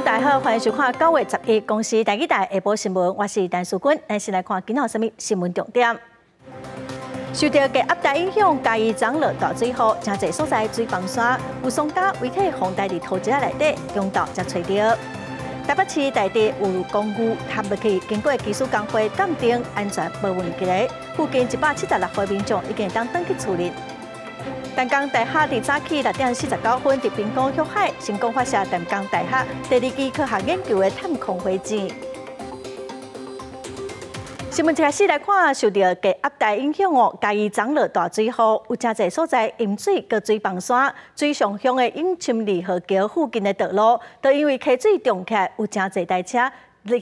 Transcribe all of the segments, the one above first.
大家好，歡迎收看9月11公視台語台下晡新聞，我是陳淑君。咱先來看今仔啥物新聞重點。受著低壓帶影響，嘉義昨落大水雨，誠濟所在水崩山，有喪家遺體予帶佇土石內底，中晝才揣著。台北市大地有公寓塌落去，經過技師工會鑑定，安全無問題。附近176戶民眾已經當轉去厝裡。淡江大學佇早起6點49分，佇兵工旭海成功發射淡江大學第二支科學研究的探空火箭。新聞一開始來看，受著低壓帶影響哦，嘉義昨落大水雨，有誠濟所在淹水、閣水崩山，水上鄉的永深二號橋附近的道路，都因為溪水漲起來，有誠濟台車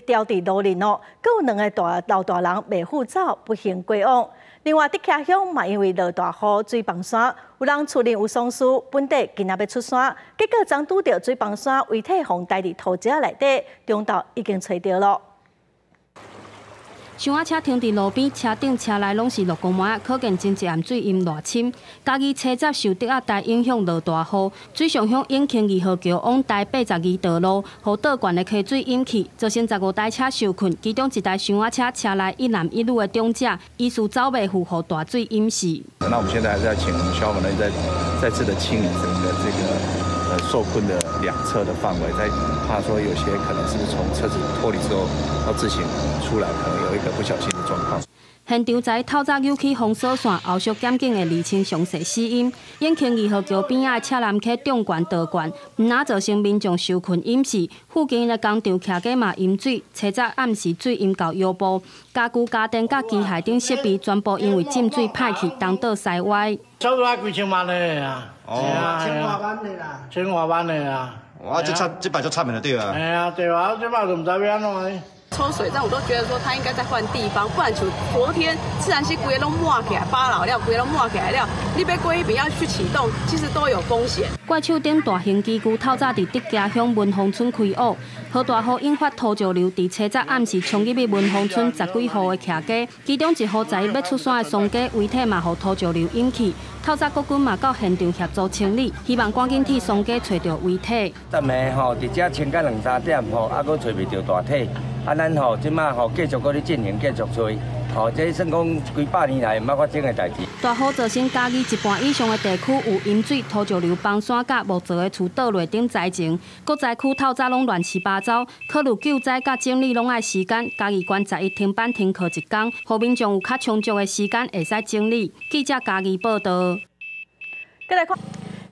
掉佇路裡哦，閣有兩个大老大人袂赴走，不幸過往。另外，竹徛鄉嘛因為落大雨，水崩山，有人厝裡有喪事，本底今仔欲出山，結果昨拄著水崩山，遺體予帶佇土石內底，中晝已經揣著囉。箱仔車停佇路邊，車頂車內攏是落光滿，可見前一暗水淹偌深。嘉義車站受低壓帶影響落大雨，水上鄉永慶二號橋往台82道路，予倒灌的溪水淹去，造成15台車受困，其中一台箱仔車車內一男一女的長者，疑似走袂赴，予大水淹死。那我們現在還是要請我們消防人員再次的清理整個這個受困的兩側的範圍，在怕說有些可能是不是從車子脫離之後要自行出來，可能有一個不小心的狀況。現場在透早扭起封鎖線，後續檢警會釐清詳細死因。永慶二號橋邊仔的赤南溪縱貫倒灌，毋但造成民眾受困淹死，附近的工廠徛家嘛淹水，車早暗時水淹到腰部，家具、家電佮機械等設備全部因為浸水歹去，東倒西歪。差不多幾千萬的啊，哦，千外萬的啦，千外萬的啦。哇，這慘，這擺就慘的對啊。哎呀，對啊，這擺就毋知欲按怎。抽水站我都覺得說他應該再換地方，不然就昨天自然是規个攏滿起來，八老了，規个攏滿起來了，你欲過彼邊要去啟動，其實都有風險。怪手頂大型機具透早佇竹徛鄉文峰村開挖，予大雨引發土石流，佇車早暗時衝入去文峰村十幾戶的徛家，其中一戶在欲出山的喪家遺體嘛予土石流淹去。透早國軍嘛到現場協助清理，希望趕緊替喪家揣著遺體。暫時吼，佇遮清到兩三點吼，猶閣揣袂著大體。啊，咱吼這馬吼繼續閣咧進行，繼續揣，吼這算講幾百年來毋捌發生的代誌。大雨造成嘉義一半以上的地區有淹水、土石流、崩山、佮木造的厝倒落等災情，各災區透早攏亂七八糟，考慮救災佮整理攏愛時間。嘉義縣11停班停課一工，予民眾有較充足的時間會使整理。記者嘉義報導。閣來看。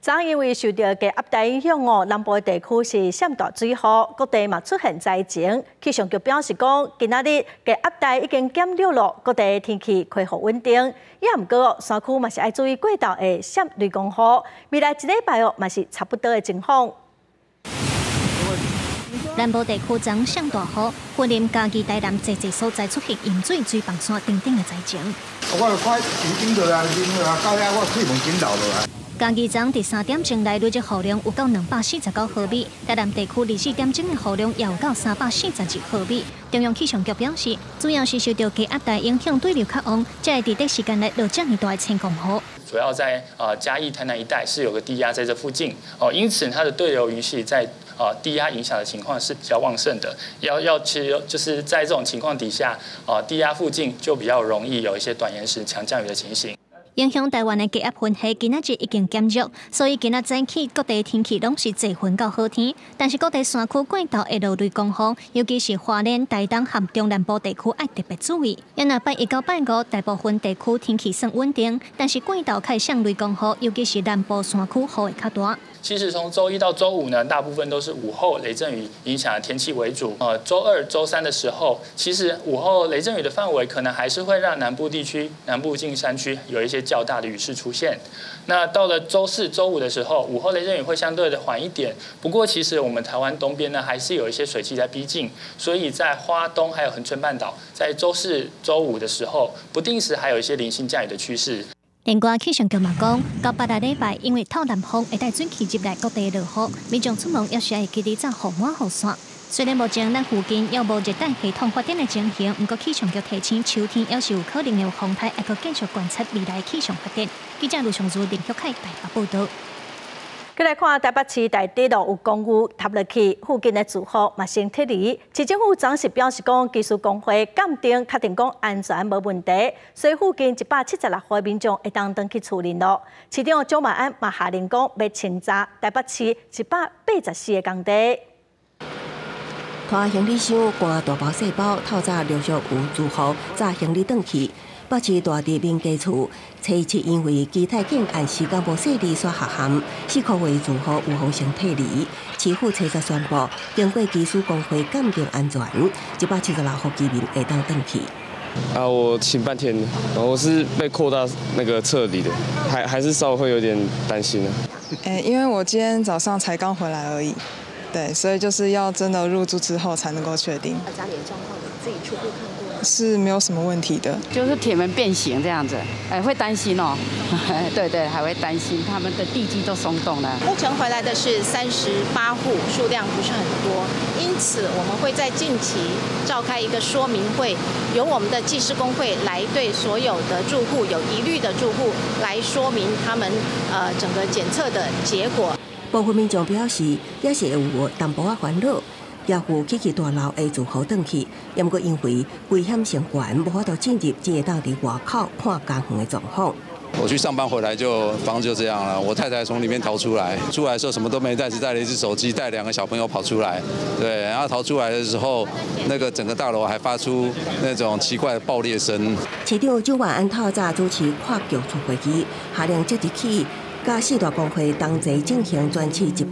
昨因為受著低壓帶影響哦，南部地區是閃大水雨，各地嘛出現災情。氣象局表示講，今仔日低壓帶已經減弱囉，各地天氣恢復穩定。也毋過山區嘛是愛注意過晝會閃雷公雨。未來一禮拜哦，嘛是差不多的情況。南部地區昨閃大雨，雲林、嘉義、台南濟濟所在出現淹水、水崩山等等的災情。我就看淹落來，淹落來，到遐我水門緊流落來。嘉義昨佇3點鐘內累積雨量有夠249毫米，台南地區24點鐘的雨量也有夠342毫米。中央氣象局表示，主要是受著低壓帶影響，對流較旺，才會佇短時間內落遮爾大的千降雨。主要在嘉義、台南一帶是有個低壓在這附近哦，因此它的對流雲系在低壓影響的情況是比較旺盛的。要其實就是在這種情況底下，低壓附近就比較容易有一些短延時強降雨的情形。影響台灣的低壓雲系今仔日已經減弱，所以今仔早起各地天氣攏是濟雲到好天。但是各地山區過晝會落雷公雨，尤其是花蓮、台東和中南部地區愛特別注意。若拜一到拜五，大部分地區天氣算穩定，但是過晝較會閃雷公雨，尤其是南部山區雨會較大。其實從週一到週五呢，大部分都是午後雷陣雨影響的天氣為主。週二、週三的時候，其實午後雷陣雨的範圍可能還是會讓南部地區、南部近山區有一些較大的雨勢出現。那到了週四、週五的時候，午後雷陣雨會相對的緩一點。不過，其實我們台灣東邊呢，還是有一些水汽在逼近，所以在花東還有恆春半島，在週四、週五的時候，不定時還有一些零星降雨的趨勢。另外，氣象局嘛講，到八仔禮拜，因為透南風會帶水汽入來各地落雨，民眾出門猶是愛記得帶雨帽雨傘。雖然目前咱附近猶無熱帶系統發展的情形，毋過氣象局提醒，秋天猶是有可能有風颱，猶閣繼續觀察未來氣象發展。記者盧尚如、林旭凱台北報導。過來看台北市大直路有公寓塌落去，附近的住戶嘛先撤離。市政府昨時表示講，機師工會鑑定確定講安全無問題，所以附近176戶民眾會當轉去厝裡囉。市長蔣萬安嘛下令講，欲清查台北市184個工地。拖行李箱、搬大包細包，透早陸續有住戶紮行李轉去。北市大直民家厝，初七因為基泰建案施工無細膩煞下陷，4個月住戶有予先撤離。市府初十宣布，經過機師工會鑑定安全，176戶居民會當轉去。啊，我請半天，我是被擴大那個撤離的，還是稍微會有點擔心啊。欸，因為我今天早上才剛回來而已，對，所以就是要真的入住之後才能夠確定。家裡的狀況你自己初步看過？是沒有什麼問題的，就是鐵門變形這樣子，哎，會擔心哦，對對，還會擔心他們的地基都鬆動了。目前回來的是38戶，數量不是很多，因此我們會在近期召開一個說明會，由我們的技師工會來對所有的住戶有疑慮的住戶來說明他們整個檢測的結果。部分民眾表示，也是會有淡薄仔煩惱。也有起大樓的住戶轉去，毋過因為危險性懸，無法度進入，只會當佇外口看工園的狀況。我去上班回來就房子就這樣了。我太太從裡面逃出來，出來的時候什麼都沒帶，只帶了一隻手機，帶兩個小朋友跑出來。對，然後逃出來的時候，那個整個大樓還發出那種奇怪的爆裂聲。市長蔣萬安透早主持跨局處會議，下令即日起，佮四大工會同齊進行全市184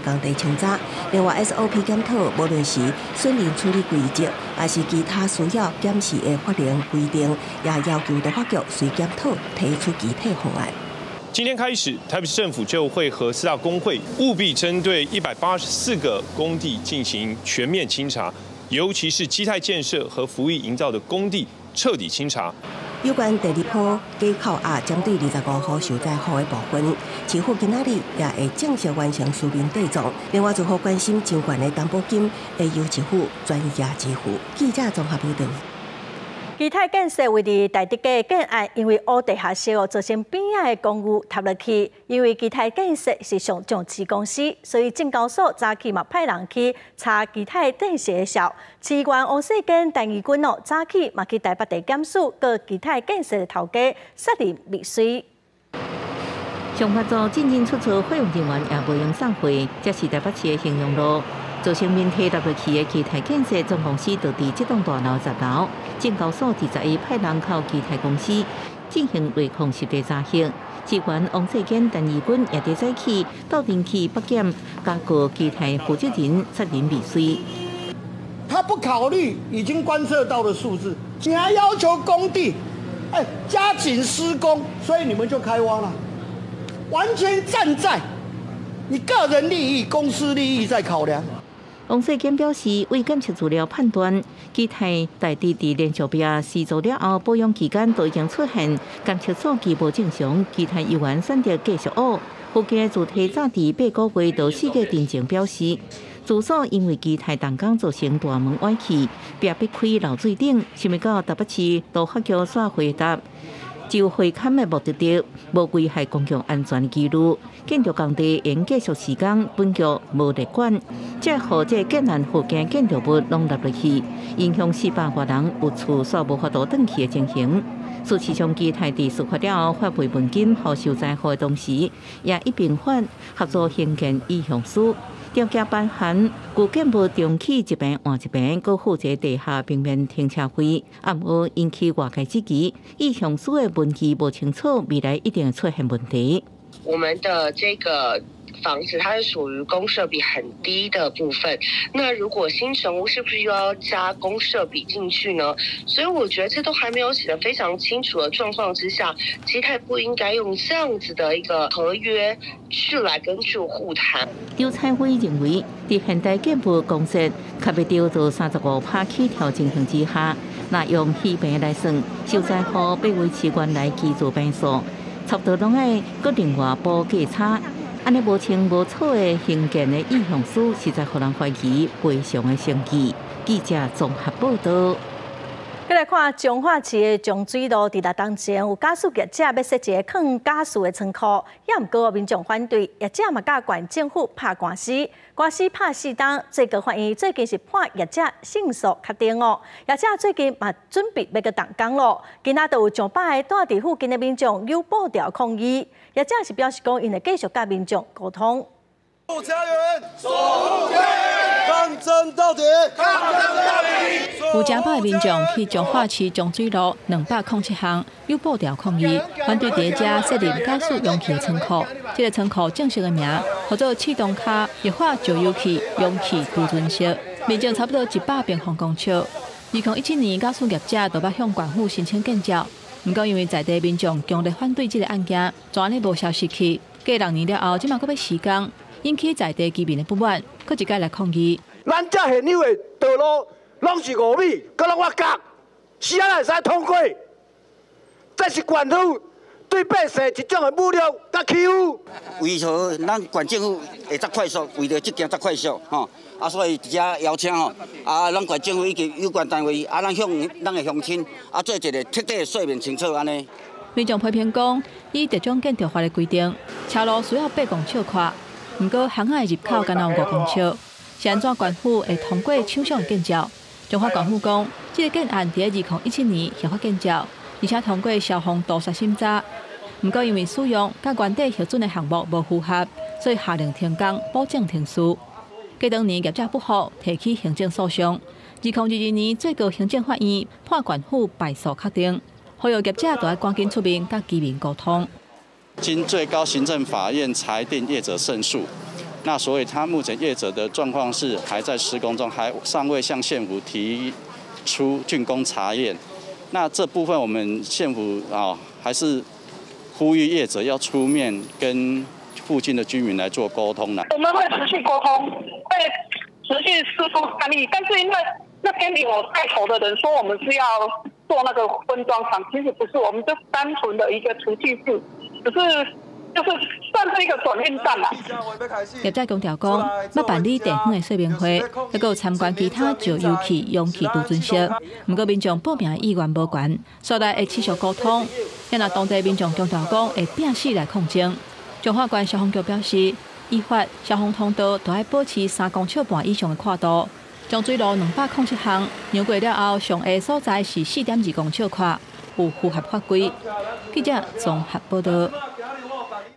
個工地清查。另外 SOP 檢討，無論是損鄰處理規則，還是其他需要檢視的法令規定，也要求都發局隨檢討提出具體方案。今天開始，台北市政府就會和四大工會務必針對184個工地進行全面清查，尤其是基泰建設和福邑營造的工地徹底清查。有關第二波假扣押針對25戶受災戶的部分，市府今仔日也會正式完成書面對賬。另外，住戶關心真懸的擔保金會由市府全額支付。記者綜合報導。基泰建設位佇大直的建案，因為烏地下室哦，造成邊仔的公寓塌落去。因為基泰建設是上上市公司，所以證交所早起嘛派人去查基泰建設的數。市議員王世堅、陳怡君哦，早起嘛去台北地檢署告基泰建設的頭家殺人未遂。上發組進進出出，貨運人員也無閒送貨。這是台北市的興隆路。造成面體塌落去的基泰建設總公司，就佇這棟大樓10樓。證交所21派人到基泰公司進行內控實地查核。市議員王世堅、陳怡君也佇早起鬥陣去北檢，加告基泰負責人殺人未遂。他不考慮已經觀測到的數字，你還要求工地，哎，加緊施工，所以你們就開挖了，完全站在你個人利益、公司利益在考量。王世堅表示，為檢測資料判斷，基泰大直佇連續壁施作了後，保養期間都已經出現檢測數據無正常，基泰猶原選擇繼續挖。附近的住戶早佇8個月到4個月前表示，住所因為基泰動工造成大門歪去，壁必開漏水等，想欲到台北市都發局煞回答。就會勘的目的地，無危害公共安全的疑慮，建築工地應繼續施工，本局無力管。這予這建案附近建築物攏塌落去，影響400外人有厝煞無法度轉去的情形。事實上，基泰佇事發了後發慰問金予受災戶的同時，也一併發合作興建意向書。條件包含舊建物重起一坪換一坪，閣負責地下平面停車費。啊，毋過引起外界質疑，意向書的文字無清楚，未來一定會出現問題。我們的這個房子，它是屬於公設比很低的部分。那如果新成屋是不是又要加公設比進去呢？所以我覺得這都還沒有寫得非常清楚的狀況之下，基泰不應該用這樣子的一個合約去來跟住戶談。張彩輝認為，佇現代建物公設較袂著做35%起跳情形之下，若用虛坪來算，受災戶欲維持原來居住坪數，差不多攏愛閣另外補價差。按呢無清無楚的興建的意向書，實在予人懷疑賠償的誠意。記者綜合報導。再來看彰化市的彰水路，佇六冬前有家私業者欲設一个囥家私的倉庫，也毋過民眾反對，業者嘛佮縣政府拍官司，官司拍4冬，最高法院最近是判業者勝訴確定哦。業者最近嘛準備欲閣動工咯，今仔就有上百个蹛佇附近的民眾有布條抗議，業者是表示講，𪜶會繼續佮民眾溝通。守護家園，守護家園，抗爭到底，抗爭到底。有成百个民眾去彰化市彰水路207巷有布條抗議，反對佇遮設立家私容器的倉庫。這个倉庫正式的名號做刺桐跤液化石油氣容器儲存室，面積差不多100平方公尺。2017年，家私業者就捌向縣府申請建照，毋過因為在地民眾強烈反對這个案件，就按呢無消息去。過6年了後，這馬閣欲施工，引起在地居民的不滿，閣一擺來抗議。咱遮現有的道路攏是5米，閣攏挖角，是按怎會使通過？這是縣府對百姓一種的侮辱佮欺負。為何咱縣政府會遮快速？為著這件遮快速，吼啊，所以佇遮邀請吼啊，咱縣政府以及有關單位啊，咱向咱的鄉親啊，做一个徹底的說明清楚按呢。民眾批評講，依特種建築法的規定，車路需要8公尺寬。毋過，巷仔的入口干焦有5公尺，是按怎縣府會通過廠商的建照？彰化縣府講，這个建案佇2017年核發建照，而且通過消防屠殺審查。毋過因為使用佮原底核准的項目無符合，所以下令停工，補正程序。過當年業者不服，提起行政訴訟。2022年最高行政法院判縣府敗訴確定，呼籲業者著愛趕緊出面佮居民溝通。經最高行政法院裁定業者勝訴，那所以他目前業者的狀況是還在施工中，還尚未向縣府提出竣工查驗。那這部分我們縣府啊，還是呼籲業者要出面跟附近的居民來做溝通啦。我們會持續溝通，會持續釋出善意，但是因為那邊有帶頭的人說我們是要做那個分裝廠，其實不是，我們就單純的一個儲氣室。只是就是算是一個轉運站啦。業者強調講，欲辦理地方的說明會，閣有參觀其他石油氣容器儲存室。毋過民眾報名意願無懸，所以會持續溝通。若當地民眾強調講，會拼死來抗爭。彰化縣消防局表示，依法消防通道都愛保持3公尺半以上的闊度。彰水路207巷量過了後，上下所在是4.2公尺闊。有符合法規。記者綜合報導。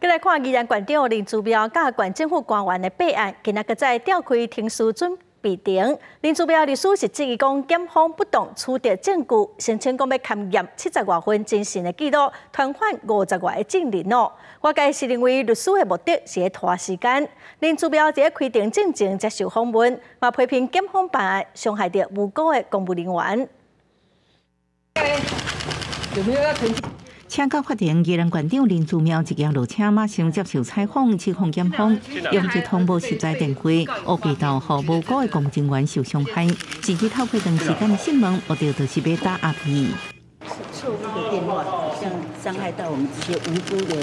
閣來看宜蘭縣長林姿妙佮縣政府官員的弊案，今仔閣再調開庭書準備庭。林姿妙律師是質疑講，檢方不當取得證據，聲稱講欲勘驗70外份偵訊的記錄，傳喚50外个證人哦。外界是認為律師的目的是咧拖時間。林姿妙佇開庭進前接受訪問，嘛批評檢方辦案傷害著無辜的公務人員。有沒有要澄清？請到法庭，宜蘭縣長林姿妙一行落車，馬上接受採訪，指控檢方用一通無實在電話，烏白鬥予無辜的公務人員受傷害，甚至透過長時間的訊問，目的就是欲打壓伊。錯誤的電話，像傷害到我們這些無辜的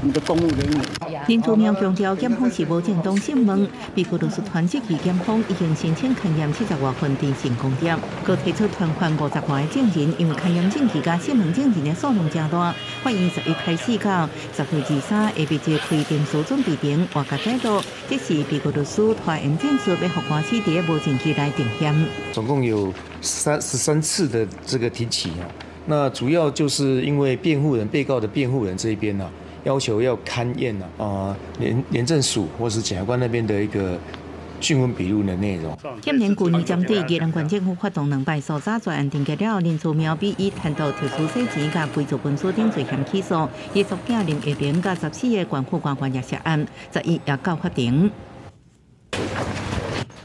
我們的公務人員。林姿妙強調，檢方是無正當訊問，美國律師團質疑檢方已經申請勘驗70外份偵訊供點，閣提出傳喚50外个證人，因為勘驗證據佮訊問證人的數量誠大。法院11開始到10月23會密集開庭書準備庭，外界解讀這是辯護律師拖延戰術，欲予官司佇無證據來定讞。總共有33次的這個庭期啊，那主要就是因為辯護人、被告的辯護人這一邊呢，要求要勘驗啊，廉政署或是檢察官那邊的一個訊問筆錄的內容。檢聯舊年針對宜蘭縣政府發動2擺訴查全案定結了，林姿妙被以貪圖特殊洗錢佮偽造文書等罪嫌起訴，伊查某囝林奕玲佮14個縣府官員也涉案，11也到法庭。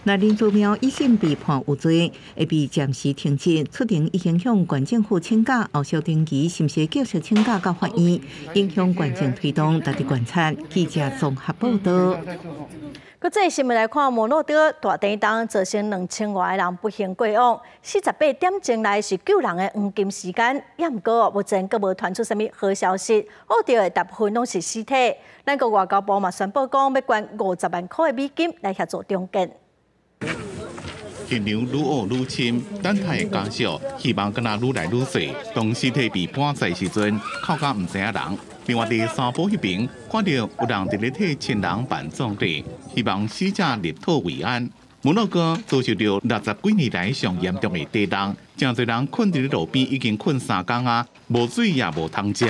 那林姿妙一審被判有罪，會被暫時停職。出庭已經向縣政府請假，後續登記是毋是繼續請假到法院，影響縣政推動，值得觀察。記者綜合報導。國際新聞來看，摩洛哥大地震造成2000外个人不幸過往，48點鐘內是救人的黃金時間，也毋過目前閣無傳出啥物好消息，挖著的大部分攏是屍體。咱國外交部嘛宣布講，欲捐50萬箍的美金來協助重建。現場愈挖愈深，等待家屬希望敢若愈來愈細。當屍體被搬載時陣，哭甲毋知影人。另外佇山坡彼邊，看著有人佇咧替親人辦葬禮，希望死者入土為安。摩洛哥遭受著60幾年來上嚴重的地動，誠濟人睏佇咧路邊已經睏3工啊，無水也無通食。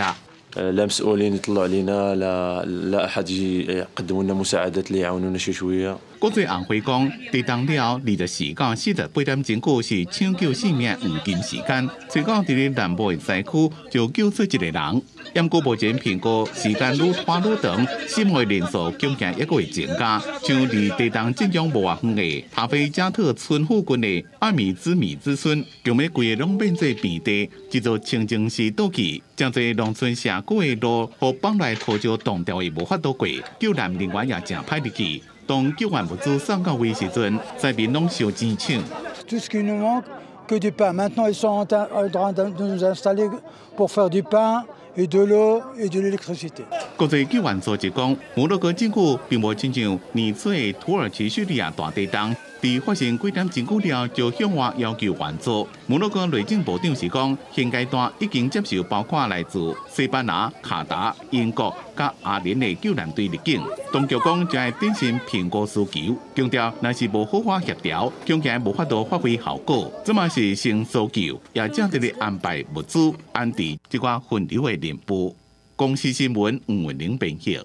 لا مسؤولين يطلعوا علينا لا لا احد يقدموا لنا مساعدات اللي يعاونونا شي شويه。國際紅會講，地動了24到48點鐘久是搶救性命黃金時間。隨到佇咧南部的災區就救出一個人。毋過目前評估時間愈拖愈長，死亡人數恐驚猶閣會增加。像離地動震央無偌遠的塔菲加特村附近的阿米茲米茲村，強欲規个攏變做平地，這座清真寺倒去，誠濟農村社區的路予放來土石擋掉的無法度過，救援人員也誠歹入去。當救援物資送到位時陣，災民攏收錢搶。 Tout ce qui nous manque, que du pain. Maintenant, ils sont en train de nous installer pour faire du pain et de l'eau et de l'électricité. 國際救援組織講，摩洛哥政府並無親像年初的土耳其敘利亞大地動，佇發生幾點鐘久了就向外要求援助。摩洛哥內政部長是講，現階段已經接受包括來自西班牙、卡達、英國佮阿聯的救援隊入境。當局講，正在謹慎評估需求，強調若是無好好協調，恐驚無法度發揮效果。這嘛是先搜救，也正佇咧安排物資安置這寡分流的任務。公視新聞吳文玲編譯。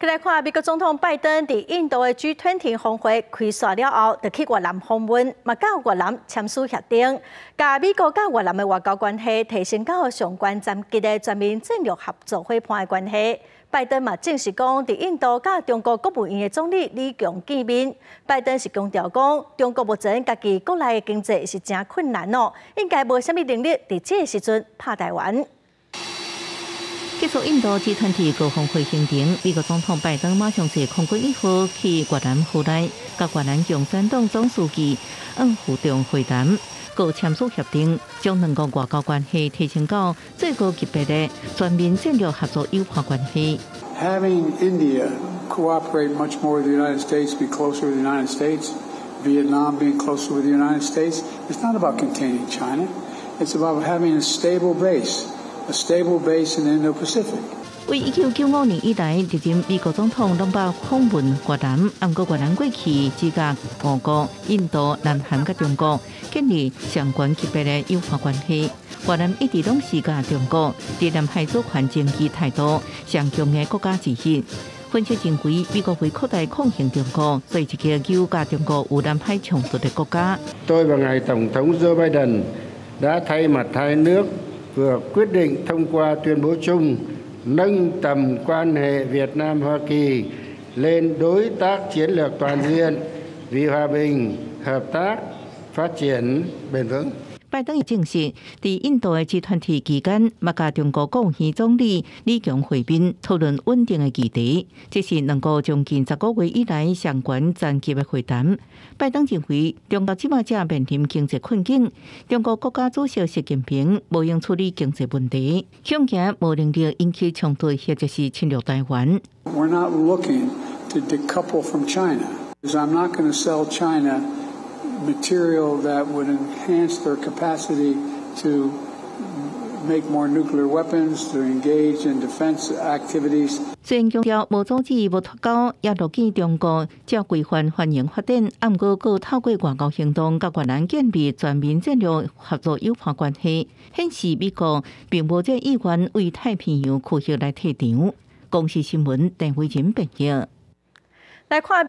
來看美國總統拜登佇印度的 G20 峰會開煞了後，就去越南訪問，嘛佮越南簽署協定，共美國佮越南的外交關係提升到上懸層級的全面戰略合作夥伴的關係。拜登嘛證實講，佇印度佮中國國務院的總理李強見面。拜登是強調講，中國目前家己國內的經濟是誠困難哦，應該無啥物能力佇這個時陣拍台灣。結束印度 G20 高峰會行程，美國總統拜登馬上坐空軍1號去越南河內，佮越南共產黨總書記阮富仲會談，閣簽署協定，將兩國外交關係提升到最高級別的全面戰略合作夥伴關係。 Having India cooperate much more with the United States, be closer with the United States, Vietnam being closer with the United States, it's not about containing China. It's about having a stable base. A stable base in the Indo-Pacific. 為1995年以來，歷任美國總統攏捌訪問越南，毋過越南過去只佮俄國、印度、南韓佮中國建立上懸級別的友好關係。越南一直攏是佮中國佇南海主權爭議態度上強的國家之一。分析認為，美國為擴大抗衡中國，所以積極糾佮中國有南海衝突的國家。 Tôi và ngài Tổng thống Joe Biden đã thay mặt hai nước vừa quyết định thông qua tuyên bố chung nâng tầm quan hệ Việt Nam Hoa Kỳ lên đối tác chiến lược toàn diện vì hòa bình, hợp tác, phát triển bền vững. 拜登證實，佇印度的 G20 期間，嘛佮中國國務院總理李強會面，討論穩定的議題。這是兩國將近10個月以來上懸層級的會談。拜登認為，中國這馬正面臨經濟困境，中國國家主席習近平無閒處理經濟問題，恐驚無能力引起衝突或者是侵略台灣。 We're not looking to decouple from China. I'm not going to sell China material that would enhance their capacity to make more nuclear weapons, to engage in defense activities. 雖然強調無阻止、無脫鈎，也樂見中國照規範繁榮發展，毋過閣透過外交行動，佮越南建立全面戰略合作夥伴關係，顯示美國並無這意願為太平洋區域來退場。公視新聞鄧慧仁編譯。來看。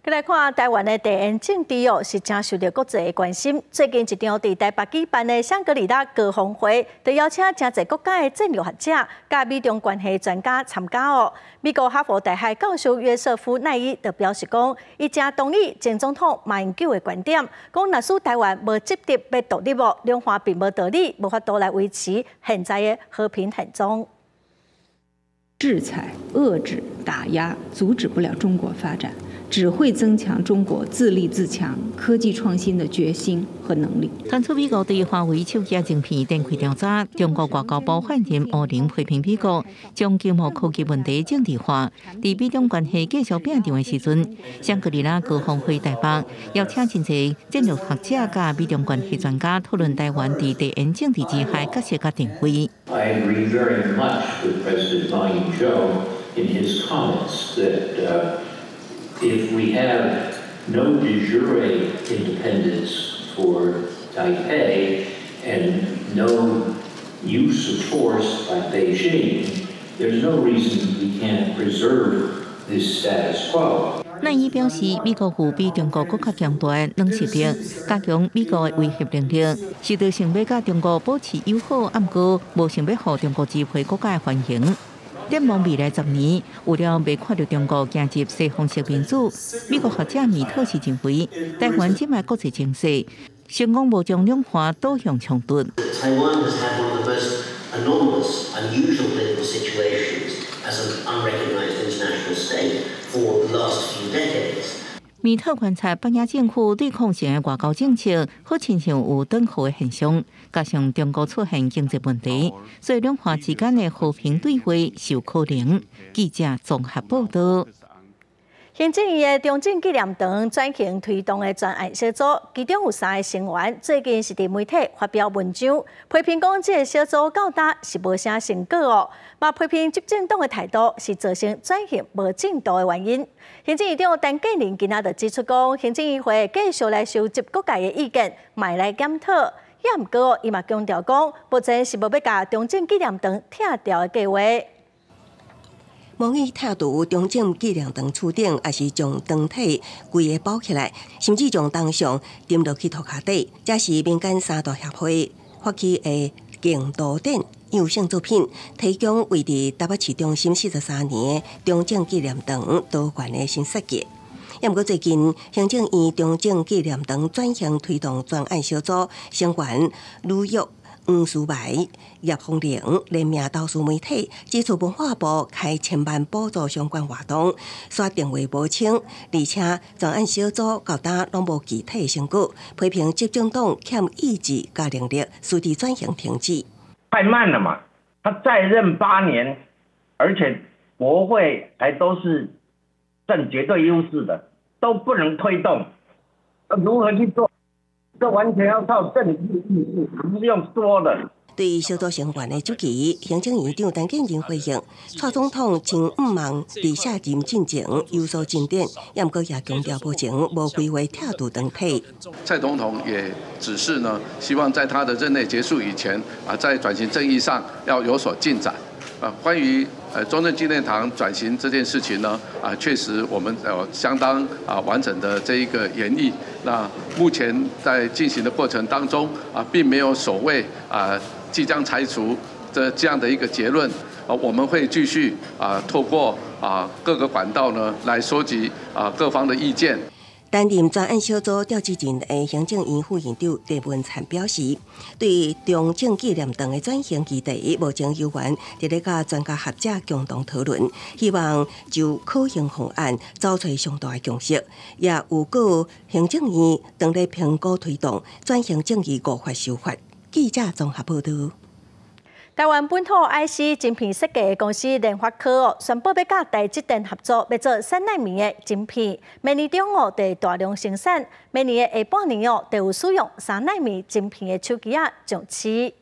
來看台灣的地緣政治哦，是誠受著國際的關心。最近一場佇台北舉辦的香格里拉高峰會，就邀請誠濟國家的戰略學者、佮美中關係專家參加哦。美國哈佛大學教授約瑟夫奈伊就表示講，伊誠同意前總統馬英九的觀點，講若使台灣無執著欲獨立哦，兩岸並無道理無法度來維持現在的和平現狀。制裁、遏制、打壓，阻止不了中國發展。只會增強中國自立自強、科技創新的決心和能力。傳出美國對華為手機晶片展開調查，中國外交部發言人毛寧批評美國將經貿科技問題政治化。佇美中關係繼續變動的時陣，香格里拉高峰會台北邀請真濟戰略學者佮美中關係專家討論台灣佇地緣政治之下角色佮定位。 I agree very much with President Ma Ying-jeou in his comments that if we have no de jure independence for Taipei and no use of force by Beijing, there's no reason we can't preserve this status quo. 賴伊表示，美國有比中國閣較強大的軟實力，加強美國的威脅能力，實在想欲佮中國保持友好，毋過無想欲予中國支配國家的歡迎。展望未來10年，為了袂看著中國行入西方式民主，美國學者米特斯認為，台灣這擺國際情勢成功無將兩岸導向衝突。 Taiwan has had one of the most anomalous, unusual political situations as an unrecognized international state for the last few decades. 米特觀察北京政府對抗性的外交政策，好親像有轉好的現象，加上中國出現經濟問題，所以兩岸之間的和平對話是有可能。記者綜合報道。行政院的中正紀念堂轉型推動的專案小組，其中有三个成員最近是佇媒體發表文章，批評講這個小組到今是無啥成果哦，嘛批評執政黨的態度是造成轉型無進度的原因。行政院長陳建仁今仔就指出講，行政院會繼續來收集各界的意見，嘛來檢討。也毋過，伊嘛強調講，目前是無欲共中正紀念堂拆掉的計劃。無意拆除中正紀念堂厝頂，抑是將堂體規个包起來，甚至將銅像沉落去塗跤底。這是民間三大協會發起的競圖展樣性作品，提供位佇台北市中心43年的中正紀念堂多元的新設計。毋過最近，行政院中正紀念堂轉型推動專案小組成員呂玉、黃書埋、葉鳳玲聯名投書媒體，指出文化部開千萬補助相關活動，煞定位無清，而且專案小組到今攏無具體成果，批評執政黨欠意志佮能力，使得轉型停滯。太慢了嘛！他在任8年，而且國會還都是佔絕對優勢的，都不能推動，如何去做？這完全要靠政治意志，不是用說的。對小組成員的質疑，行政院長陳建仁回應：蔡總統真毋望佇卸任進前有所進展，毋過也強調目前無規劃拆除堂體。蔡總統也指示呢，希望在他的任內結束以前啊，在轉型正義上要有所進展。啊，關於中正紀念堂轉型這件事情呢，啊，確實我們有相當啊完整的這一個研議。那目前在進行的過程當中啊，並沒有所謂啊即將拆除的這樣的一個結論。啊，我們會繼續啊透過啊各個管道呢來收集啊各方的意見。擔任專案小組召集人的行政院副院長鄭文燦表示，對中正紀念堂的轉型議題，目前猶原佇咧佮專家學者共同討論，希望就可行方案找出上大的共識，也預告行政院當咧評估推動轉型正義五法修法。記者綜合報道。台灣本土 IC 晶片設計公司聯發科宣布欲佮台積電合作，欲做3納米的晶片。明年中哦，會大量生產。明年的下半年哦，就有使用3納米晶片的手機仔上市。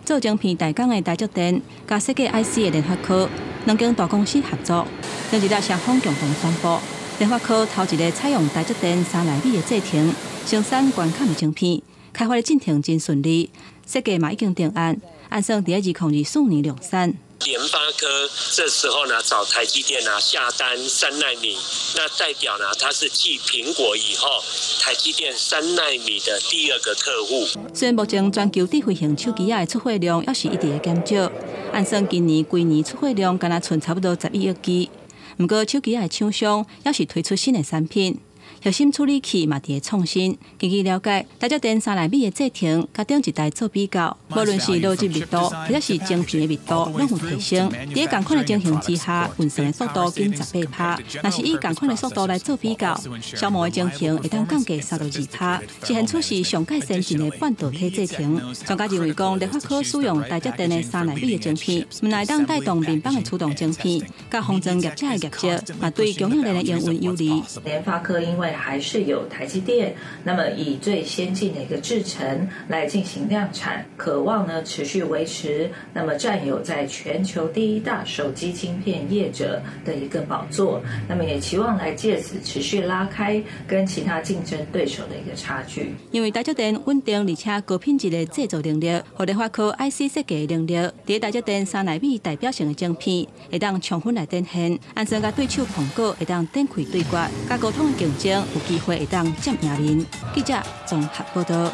做晶片代工的台積電，佮設計 IC 的聯發科，兩間大公司合作，前一日雙方共同宣布，聯發科頭一個採用台積電3納米的製程生產關卡的晶片，開發的進程真順利。設計嘛已經定案，按算佇2024年量產。聯發科這時候呢，找台積電呢下單三納米，那代表呢，它是繼蘋果以後，台積電三納米的第二個客戶。雖然目前全球智慧型手機仔的出貨量猶是一直咧減少，按算今年規年出貨量敢若賰差不多11億支。毋過手機仔的廠商猶是推出新的產品，核心處理器嘛佇咧創新。根據了解，台積電3納米的製程，佮頂一代做比較，無論是邏輯密度，或者是晶片的密度，攏有提升。佇仝款的情形之下，運算的速度減18%。若是以仝款的速度來做比較，消磨的情形會當降低32%，是現此時上蓋先進的半導體製程。專家認為講，聯發科使用台積電的3納米的晶片，毋但會當帶動面板的驅動晶片，佮封裝業者的業績，嘛對供應鏈的營運有利。聯發科因為還是有台積電，那麼以最先進的一個製程來進行量產，可望呢持續維持，那麼佔有在全球第一大手機晶片業者的一個寶座，那麼也期望來借此持續拉開跟其他競爭對手的一個差距。因為台積電穩定而且高品質的製造能力，予聯發科 IC 設計的能力，佇台積電3納米代表性的晶片，會當充分來展現。安算佮對手蘋果會當展開對決，佮高通的競爭有機會會當佔贏面。記者綜合報道。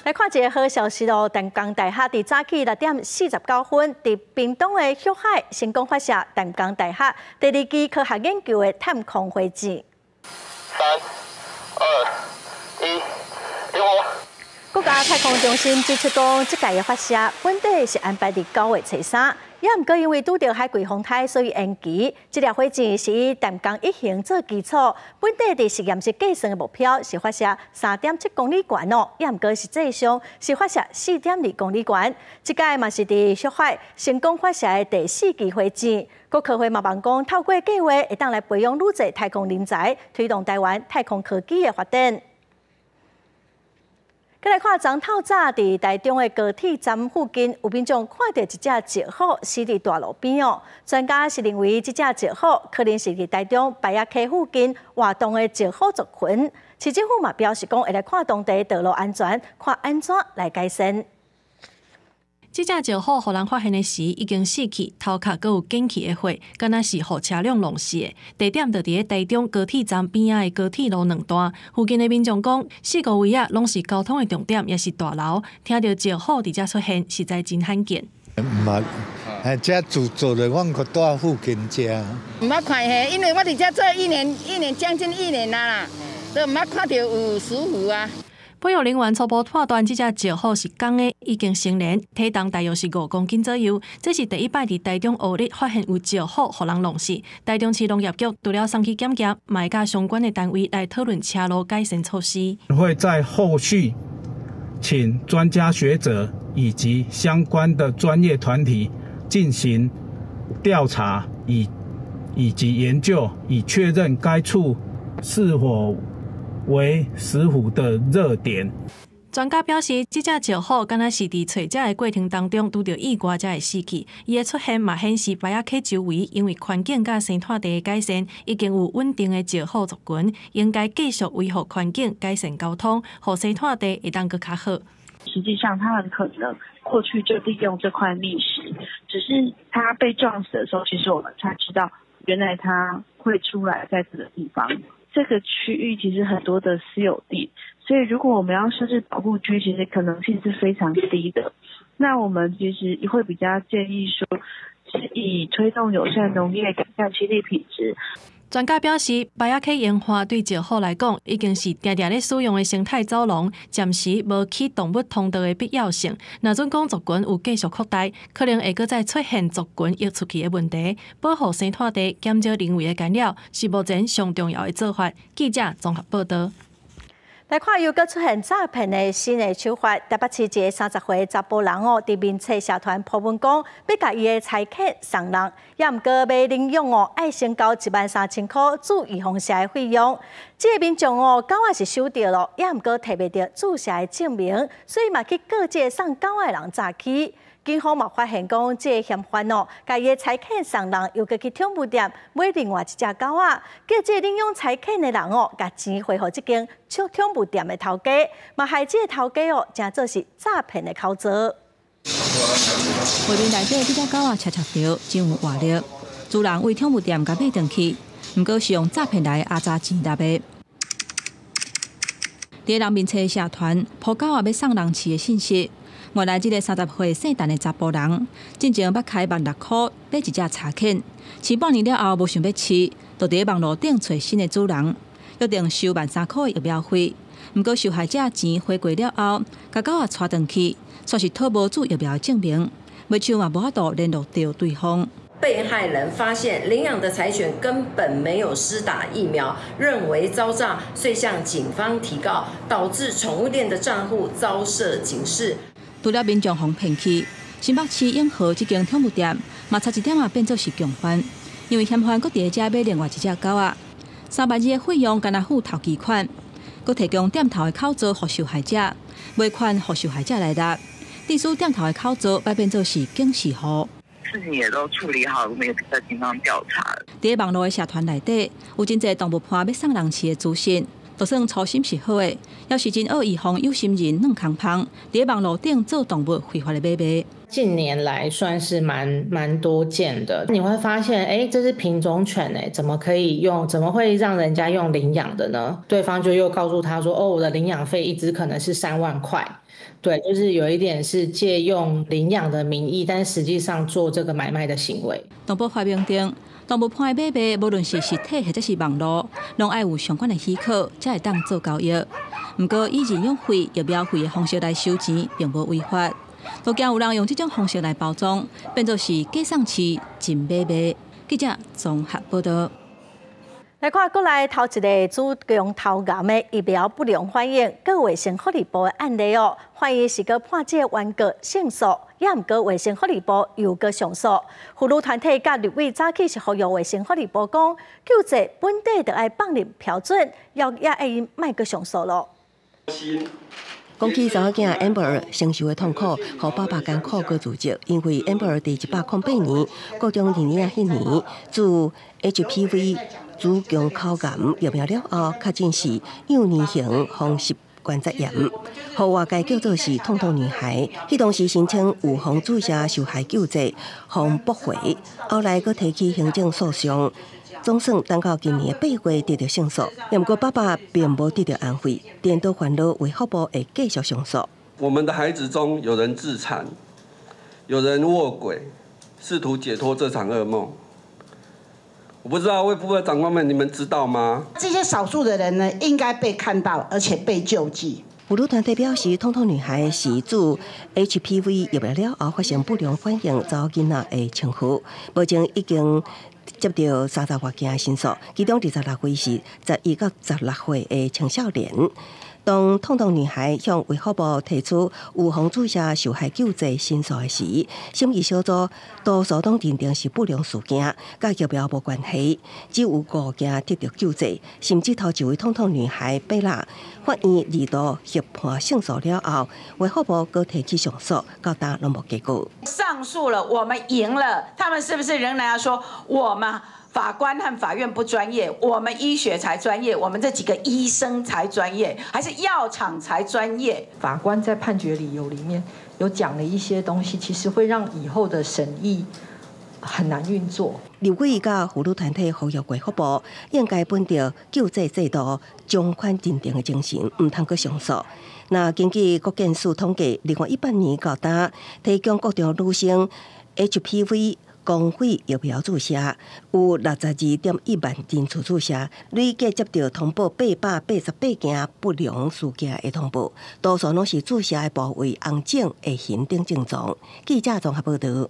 來看一个好消息咯！淡江大學佇早起6點49分，佇屏東的旭海成功發射淡江大學第二期科學研究的探空火箭。三、二、一，點火！國家太空中心指出講，這屆的發射本底是安排佇9月初3，也毋過因為拄著海葵風颱，所以延期。這粒火箭是以淡江一型做基礎，本底佇實驗室計算的目標是發射3.7公里懸哦，也毋過實際上是發射4.2公里懸。這屆嘛是佇旭海成功發射的第四支火箭。國科會嘛望講，透過計畫會當來培養愈濟太空人才，推動台灣太空科技的發展。閣來看，昨透早佇台中的高鐵站附近，有民眾看著一隻石虎死佇大路邊哦。專家是認為，這隻石虎可能是佇台中白仔溪附近活動的石虎族群。市政府嘛表示講，會來看當地道路安全，看按怎來改善。這隻石虎予人發現的時，已經死去，頭殼閣有捲起的血，敢若是予車輛弄死的。地點就佇咧台中高鐵站邊仔的高鐵路兩段。附近的民眾講，四個位仔攏是交通的重點，也是大樓。聽著石虎佇遮出現，實在真罕見。毋捌，哎，這住做的，阮閣住附近遮。毋捌看嘿，因為我佇遮做一年，一年將近一年啦，都毋捌看著有石虎啊。保育人員初步判斷，這隻石虎是公的，已經成年，體重大約是5公斤左右。這是第一擺佇台中烏日發現有石虎予人弄死。台中市農業局除了送去檢驗，嘛會佮相關的單位來討論車路改善措施。會在後續請專家學者以及相關的專業團體進行調查以及研究，以確認該處是否為石虎的熱點。專家表示，這隻石虎敢若是佇揣食的過程當中拄著意外才會死去。伊的出現嘛顯示白仔溪周圍因為環境佮生態地的改善，已經有穩定的石虎族群，應該繼續維護環境、改善交通，予生態地會當閣較好。實際上，它很可能過去就利用這塊覓食，只是它被撞死的時候，其實我們才知道原來它會出來在這個地方。這個區域其實很多的私有地，所以如果我們要設置保護區，其實可能性是非常低的。那我們其實會比較建議說，是以推動友善農業、改善棲地品質。專家表示，白仔溪鹽化對石虎來講，已經是定定咧使用的生態走廊，暫時無起動物通道的必要性。若準講族群有繼續擴大，可能會閣再出現族群溢出去的問題。保護生態地，減少人為的干擾，是目前上重要的做法。記者綜合報導。來看又閣出現詐騙的新的手法，台北市一个30歲查埔人哦，佇面冊社團 po 文講，欲共伊的柴犬送人，也毋過買領養哦，愛先交13,000箍注預防射的費用。這个民眾哦，狗仔是收著囉，也毋過提袂著注射的證明，所以嘛去告這个送狗仔的人詐欺。警方嘛發現講，這个嫌犯哦，共伊的柴犬送人，又閣去寵物店買另外一隻狗仔，叫這个領養柴犬的人哦，共錢匯予這間寵物店的頭家，嘛害這个頭家哦，成做是詐騙的口座。畫面內底這隻狗仔赤赤著，真有活力。主人為寵物店共買轉去，毋過是用詐騙來壓榨錢納的。佇人面冊社團 po 狗仔欲送人飼的信息。原來這个30歲姓陳的查埔人，進前捌開16,000箍買一隻柴犬，飼半年了後無想欲飼，就佇咧網路頂揣新的主人。约定收13,000箍的疫苗费。毋过受害者錢花過了後，共狗仔帶轉去，煞是討無注疫苗的證明，袂像嘛無法度聯絡著對方。被害人發現領養的柴犬根本沒有施打疫苗，認為遭詐，遂向警方提告，導致寵物店的賬戶遭設警示。除了民眾予騙去，新北市永和這間寵物店嘛，差一點仔變做是共犯，因為嫌犯閣佇遮買另外一隻狗仔，3萬2的費用，干焦付頭期款，閣提供店頭的口座予受害者，尾款予受害者來納，致使店頭的口座擺變做是警示戶。事情也都處理好，我們也在警方調查。佇網路的社團內底，有真濟動物伴欲送人飼的資訊，就算初心是好的，也是真惡意予有心人軟空蜂，佇網路頂做動物非法的買賣。近年來算是蠻多見的，你會發現，哎，這是品種犬，哎，怎麼可以用？怎麼會讓人家用領養的呢？對方就又告訴他說，哦，我的領養費一隻可能是3萬塊，對，就是有一點是借用領養的名義，但實際上做這個買賣的行為。動保法明定，動物伴的買賣，無論是實體或者是網路，攏愛有相關的許可，才會當做交易。毋過以認養費、疫苗費的方式來收錢，並無違法。都驚有人用這種方式來包裝，變做是假送飼真買賣。記者綜合報道。來看國內頭一个子宮頭癌的疫苗不良反應，閣衛生福利部的案例哦，法院是閣判這个原告勝訴，也毋過衛生福利部又閣上訴。婦女團體佮立委早起是呼籲衛生福利部講，救濟本底就愛放入標準，要也會𪜶莫閣上訴囉。講起查某囝 Amber 承受的痛苦，予爸爸艱苦閣自責，因為 Amber 佇108年國中二年仔彼年注 HPV 子宮口癌疫苗了後，確診是幼年型風濕關節炎，予外界叫做是痛痛女孩。彼當時申請預防注射受害救濟，予駁回，後來閣提起行政訴訟。總算等到今年8月得著勝訴，毋過爸爸並無得著安慰，顛倒煩惱衛福部會繼續上訴。我們的孩子中有人自殘，有人臥軌，試圖解脫這場噩夢。我不知道衛福部的長官們，你們知道嗎？這些少數的人呢，應該被看到，而且被救濟。婦女團體表示，痛痛女孩是注 HPV 疫苗了後發生不良反應，查某囡仔的稱呼，目前已經接著30外件申訴，其中26位是11到16歲的青少年。當痛痛女孩向衛福部提出預防注射受害救濟申訴的時，審議小組多數攏認定是不良事件，佮疫苗無關係，只有五件得著救濟，甚至頭一位痛痛女孩貝拉，法院二度協判勝訴了後，衛福部閣提起上訴，到今攏無結果。上訴了，我們贏了，他們是不是仍然要說我們法官和法院不專業，我們醫學才專業，我們這幾個醫生才專業，還是藥廠才專業？法官在判決理由裡面有講了一些東西，其實會讓以後的審議很難運作。立委佮婦女團體呼籲衛福部應該本著救濟制度從寬認定的精神，毋通閣上訴。那根據國健署統計，2018年到今，提供國中女生 HPV 公費疫苗注射有62.1萬人次注射，累計接著通報888件不良事件的通報，多數攏是注射的部位紅腫、會痕等症狀。記者綜合報導。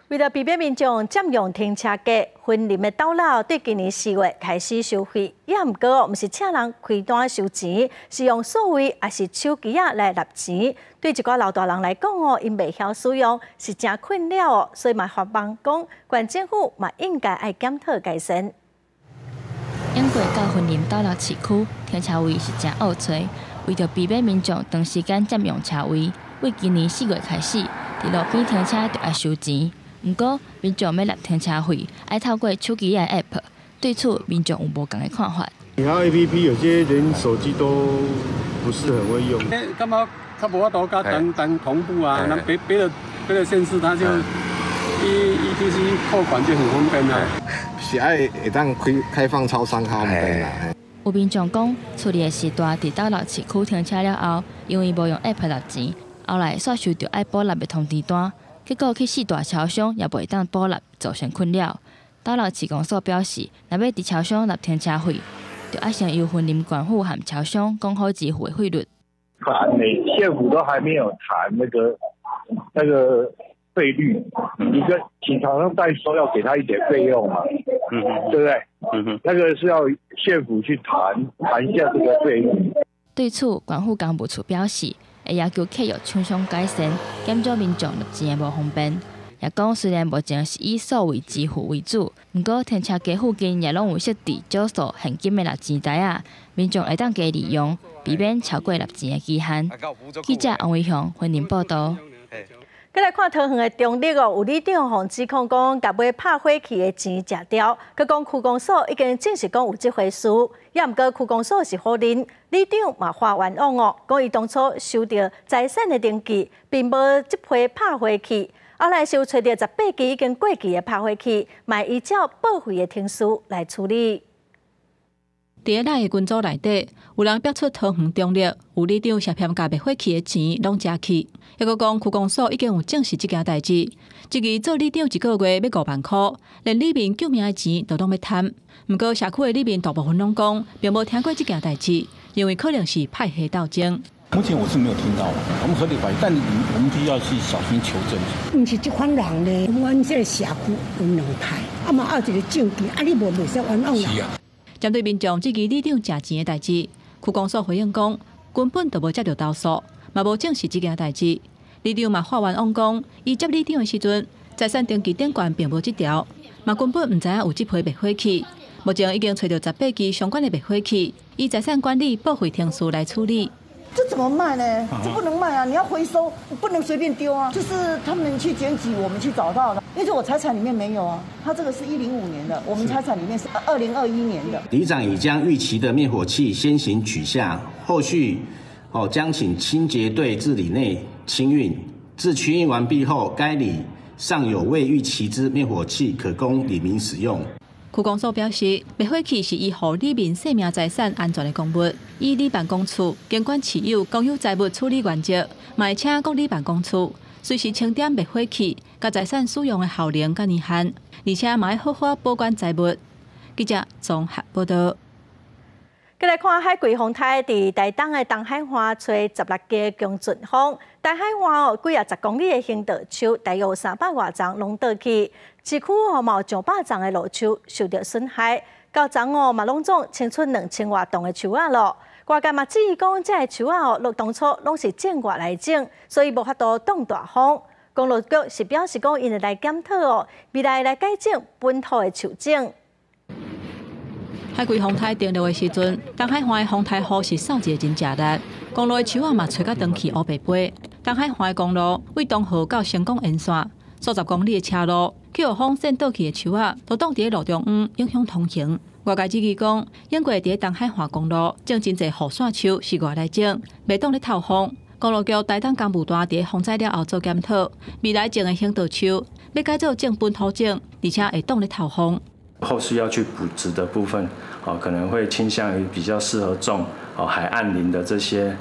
為了避免民眾佔用停車格，雲林的斗六對今年4月開始收費，也毋過毋是請人開單收錢，是用數位抑是手機仔來納錢。對一寡老大人來講哦，𪜶袂曉使用是誠困擾哦，所以嘛發問講，縣政府嘛應該愛檢討改善。經過到雲林斗六市區停車位是誠惡揣，為著避免民眾長時間佔用車位，對今年4月開始，佇路邊停車就愛收錢。毋過，民眾欲納停車費，愛透過手機仔 App。對此，民眾有無仝的看法。你看 APP，有些連手機都不是很會用。欸，感覺較無法度佮單單同步啊？那別的縣市，他就 ETC 扣款就很方便啊。是愛會當開放超商較方便啦。有民眾講，厝裡的時段佇斗六市區停車了後，因為無用 App 納錢，後來煞收著愛補納的通知單。結果去四大超商也袂當補納，造成困擾。斗六市公所表示，若欲佇超商納停車費，就愛先由雲林縣府和超商講好支付的費率。談呢，縣府都還沒有談那個費率，你跟請廠商代收要給他一點費用嘛，對不對？那個是要縣府去談談一下這個費率。對此，縣府工務處表示，會要求契約廠商改善，減少民眾納錢的無方便。也講，雖然目前是以數位支付為主，毋過停車格附近也攏有設置少數現金的納錢台仔，民眾會當加利用，避免超過納錢的期限。記者王維雄雲林報道。閣來看桃園的中壢哦，有里長予指控講，共買拍火器的錢食掉，閣講區公所已經證實講有這回事，也毋過區公所是否認，里長嘛發冤枉哦，講伊當初收著財產的登記，並無這批拍火器。後來是有揣著18支已經過期的拍火器，嘛依照報廢的程序來處理。佇咧咱的群組內底，有人表出桃園中壢有里長涉嫌共滅火器的錢攏食去，抑閣講區公所已經有證實這件代誌，這個做里長一個月欲5萬箍，連里民救命的錢都攏欲貪。毋過社區的里民大部分攏講，並無聽過這件代誌，認為可能是派系鬥爭。目前我是沒有聽到，我們合理懷疑，但我們必須要去小心求證。毋是這款人咧，阮這個社區有兩派，啊嘛有一個證據，啊你無袂使冤枉人。是啊。針對民眾質疑里長食錢的代誌，區公所回應講，根本就無接著投訴，嘛無證實這件代誌。里長嘛發冤枉講，伊接里長的時陣，財產登記頂懸並無這條，嘛根本毋知影有這批滅火器。目前已經揣著18支相關的滅火器，以財產管理報廢程序來處理。這怎麼賣呢？這不能賣啊！你要回收，不能隨便丟啊。就是他們去檢舉，我們去找到的，因為我財產裡面沒有啊。他這個是105年的，我們財產裡面是2021年的。里長已將逾期的滅火器先行取下，後續將請清潔隊至里內清運。自清運完畢後，該里尚有未逾期之滅火器可供里民使用。區公所表示，滅火器是維護里民生命財產安全的公物，以里辦公處監管持有公有財物處理原則，嘛會請各里辦公處隨時清點滅火器佮財產使用的效能佮年限，而且嘛愛好好保管財物。記者綜合報道。閣來看海葵風颱佇台東的東海岸吹16支強陣風，東海岸哦幾啊十公里的行道樹，大約300外叢攏倒去，市區哦嘛有上百叢的路樹受著損害，到昨哦嘛攏總清出2000外棟的樹仔咯。外界嘛質疑講，這个樹仔哦，落當初攏是種外來種，所以無法度擋大風。公路局是表示講，𪜶會來檢討哦，未來來改種本土的樹種。海葵風颱登陸的時陣，東海岸的風颱雨是掃一個真食力，公路的樹仔嘛吹甲斷去烏白白。東海岸的公路對東河到成功沿線數十公里的車路，去予風扇倒去的樹仔都擋佇咧路中央，影響通行。外界質疑講，英國佇咧東海岸公路種真濟雨傘樹是外來種，袂擋咧透風。公路局台東工務段佇咧風災了後做檢討，未來種的行道樹欲改做種本土種，而且會擋咧透風。後續要去補植的部分，可能會傾向於比較適合種海岸林的這些，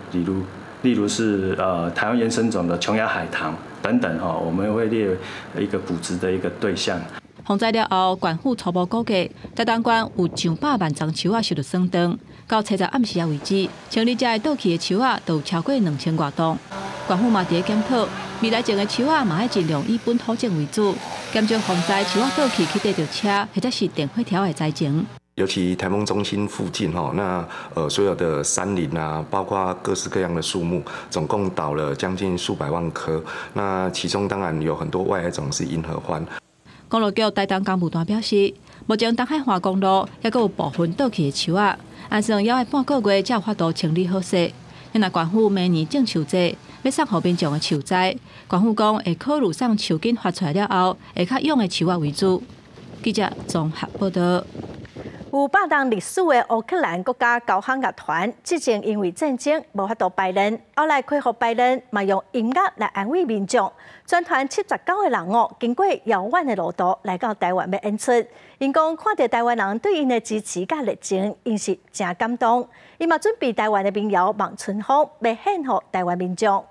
例如是台灣原生種的瓊崖海棠等等，我們會列為一個補植的一個對象。風災了後，縣府初步估計，台東縣有上百萬叢樹仔受著損斷。到初十暗時仔為止，清理這倒去的樹仔都有超過2000外棟。縣府嘛佇咧檢討，未來種的樹仔嘛愛盡量以本土種為主，減少風災樹仔倒去去硩著車或者是電火條的災情。尤其颱風中心附近吼，那所有的山林啊，包括各式各樣的樹木，總共倒了將近數百萬棵。那其中當然有很多外來種是銀合歡。公路局台東工務段表示，目前東海岸公路猶閣有部分倒去的樹仔，按算猶愛半個月才有法度清理好勢。若縣府明年種樹節，欲送予民眾的樹栽，縣府講會考慮送樹根發出來了後，會較勇的樹仔為主。記者綜合報道。有百冬歷史的烏克蘭國家交響樂團，之前因為戰爭無法度排練，後來恢復排練，嘛用音樂來安慰民眾。全團79個人哦，經過遙遠的路途來到台灣欲演出。𪜶講看著台灣人對𪜶的支持佮熱情，𪜶是誠感動。𪜶嘛準備台灣的民謠《望春風》，欲獻予台灣民眾。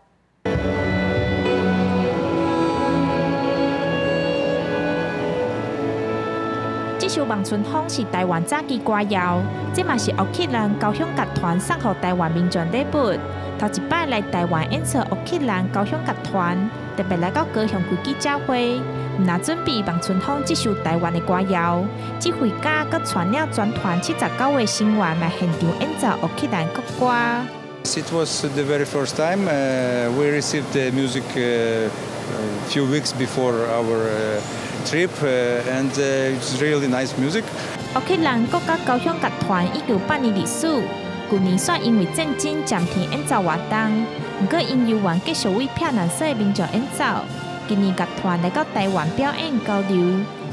這首首《望春風》是台灣早期歌謠，這嘛是烏克蘭交響樂團送予台灣民眾禮物。頭一擺來台灣演出烏克蘭交響樂團，特別來到高雄開記者會，毋但準備《望春風》這首台灣的歌謠，指揮家閣帶領全團79位成員來現場演奏烏克蘭國歌。 It was the very first time we received the music a few weeks before our trip, and it's really nice music. 烏克蘭國家交響樂團已有100年歷史，舊年煞因為戰爭暫停演奏活動，毋過𪜶猶原繼續為避難所的民眾演奏。今年樂團來到台灣表演交流，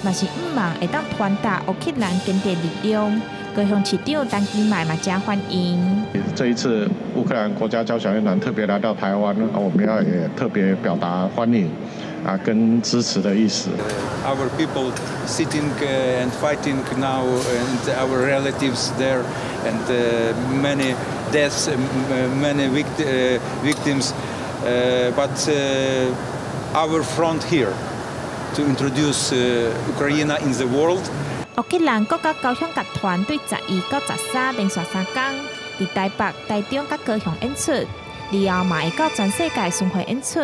嘛是向望會當傳達烏克蘭堅定力量。高雄市長陳其邁嘛誠歡迎。這一次烏克蘭國家交響樂團特別來到台灣，我們要也特別表達歡迎啊跟支持的意思。 Our people sitting and fighting now, and our relatives there, and many deaths, many victims, but our front here to introduce Ukraine in the world. 烏克蘭國家交響樂團對11到13連續3工，佇台北、台中佮高雄演出，以後嘛會到全世界巡迴演出。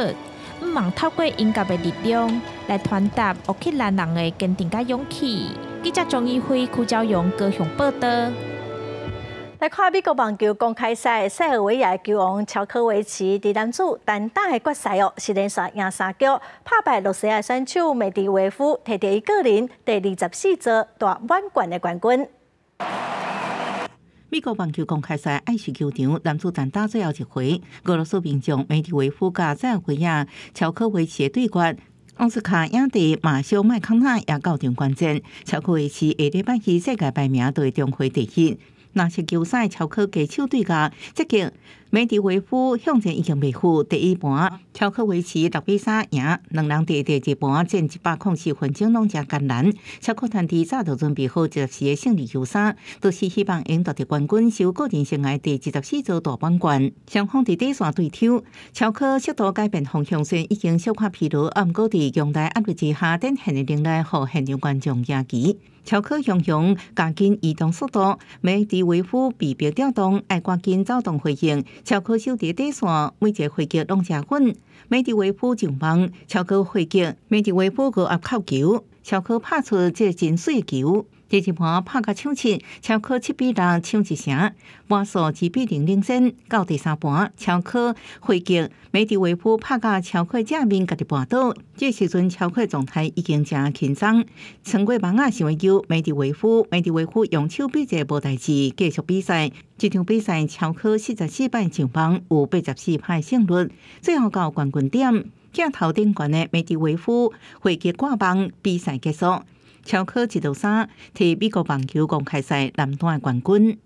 向望透過音樂的力量，來傳達烏克蘭人的堅定佮勇氣。記者鍾怡輝、柯昭陽高雄報道。來看美國網球公開賽，塞爾維亞球王喬科維奇佇男子單打的決賽哦，是連續贏三局，拍敗羅西亞選手梅迪維夫，摕著伊個人第24座大滿貫的冠軍。美國網球公開賽愛旭球場男子單打最後一回，俄羅斯名將梅迪維夫佮塞爾維亞喬科維奇的對決。奧斯卡影帝馬修麥康納也到場觀戰。喬科維奇下禮拜四世界排名就會重回第一。若是球賽喬科低手對決，這局梅迪維夫向前已經袂赴第一盤，喬科維奇6比3贏，兩人佇第二盤戰104分鐘攏誠艱難。喬科團隊早就準備好這時的勝利球衫，都是希望贏奪得冠軍，收個人生涯第24座大滿貫。雙方佇底線對抽，喬科適度改變方向，雖然已經小可疲勞，毋過佇強大壓力之下，展現的能力，予現場觀眾驚奇。喬科雄雄加緊移動速度，梅迪維夫被迫調動，愛趕緊走動回應。喬科守佇底線，每一個回擊攏誠穩。梅迪維夫上網，喬科回擊，梅迪維夫閣壓扣球，喬科拍出這真媠球。第二盤拍甲搶七，喬科7比6搶一城，盤數2比0領先。到第三盤，喬科回擊，梅迪維夫拍甲喬科正面，家己跋倒。這時陣喬科狀態已經誠緊張，穿過網仔想欲救梅迪維夫，梅迪維夫用手比一個無代誌，繼續比賽。這場比賽喬科44擺上網，有84拍勝率，最後到冠軍點，鏡頭頂懸的梅迪維夫回擊掛網，比賽結束。喬科1-3，摕美國網球公開賽男單冠軍。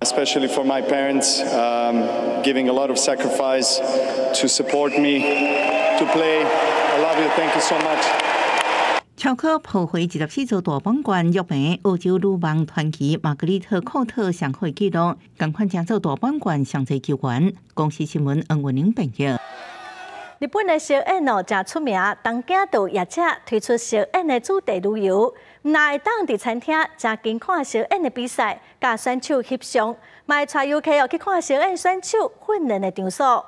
Especially for my parents, giving a lot of sacrifice to support me to play. I love you. Thank you so much. 喬科抱回24座大滿貫，約平澳洲女網傳奇瑪格麗特·庫特上好紀錄，仝款成做大滿貫上濟球員。公視新聞黃文玲編譯。日本的燒燕哦，誠出名，東京都業者推出燒燕的主題旅遊，毋但會當佇餐廳誠近看燒燕的比賽，佮選手翕相，嘛會帶遊客哦去看燒燕選手訓練的場所。